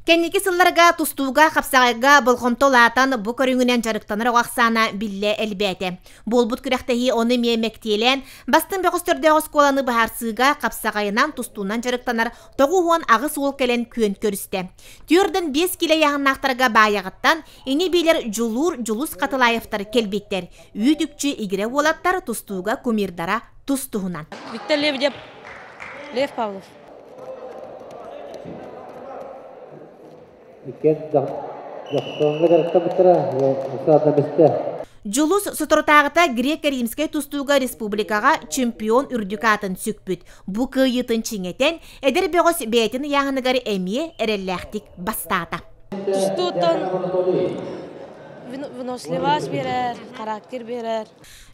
Кэнники сылларга тустууга, хапсаҕайга болҕомто улаатан, бу көрүҥүнэн дьарыктанар оҕо ахсаана биллэ элбээтэ. Буолбут күрэхтэһии ону эмиэ мэктиэлээн, бастыҥ бөҕөстөрдөөх оскуоланы быһаарсыыга хапсаҕайынан, тустуунан дьарыктанар 98 уол кэлэн күөн көрүстэ. 4-5 киилэ ыйааһыннаахтарга Баайаҕыттан ини-биилэр Дьулуур, Дьулус Хатылаевтар кэлбиттэр. Үүт-үкчү игирэ уолаттар тустууга кумирдара тус-туһунан. Виктор Лебедев, Лев Павлов. Дьулус соторутааҕыта грек-римскэй тустууга республикаҕа чемпион үрдүк аатын сүкпүт. Бу кыайыытын чиҥэтэн, эдэр бөҕөс бэйэтин ыйааһыныгар эмиэ эрэллээхтик бастаата. Тустууттан выносливость биэрэр, характер биэрэр.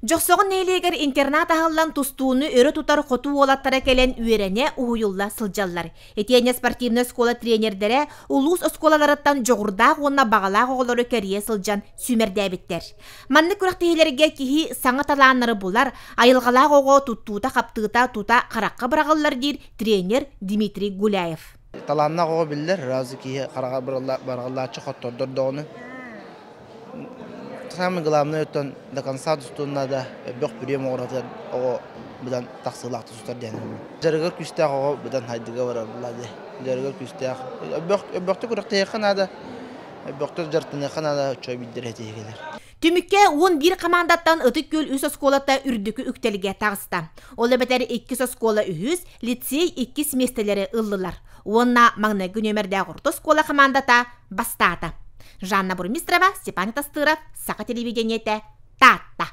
Дьохсоҕон нэһилиэгэр интернат аһыллан тустууну өрө тутар хоту уолаттара кэлэн үөрэнэ, уһуйулла сылдьаллар. Итиэннэ спортивнай оскуола тренердэрэ улуус оскуолаларыттан дьоҕурдаах уонна баҕалаах оҕолору кэрийэ сылдьан сүүмэрдээбиттэр. Маннык күрэхтэһиилэргэ киһи саҥа талааннары булар, айылҕалаах оҕо туттуута-хаптыыта тута харахха быраҕыллар диир тренер Дмитрий Гуляев. Талааннаах оҕо биллэр, разы киһи хараҕа барҕаллааччы хоттордор даҕаны. Самый главный оттон до конца тустуунна да бөх бүрүөм оҕоротугар оҕо быдан тахсыылаах тустар диэн. Дьарыгар күүстээх оҕо быдан хайдыга барар була дии. Дьарыгар күүстээх. Өбөхтө күрэхтэһиэххэ наада. Өбөхтө дьарыктаныахха наада оччо билдэр этиһигилэр. Түмүккэ 11 хамаандаттан Ытык Күөл үс оскуолата үрдүкү үктэлгэ таҕыста. Ол эбэтэр иккис оскуола үһүс, лицей иккис миэстэлэри ыллылар. Уонна маҥнайгы нүөмэрдээх орто оскуола хамаандата бастаата. Жанна Бурмистрова, Степан Тастыров, Саха телевидениетэ, Таатта.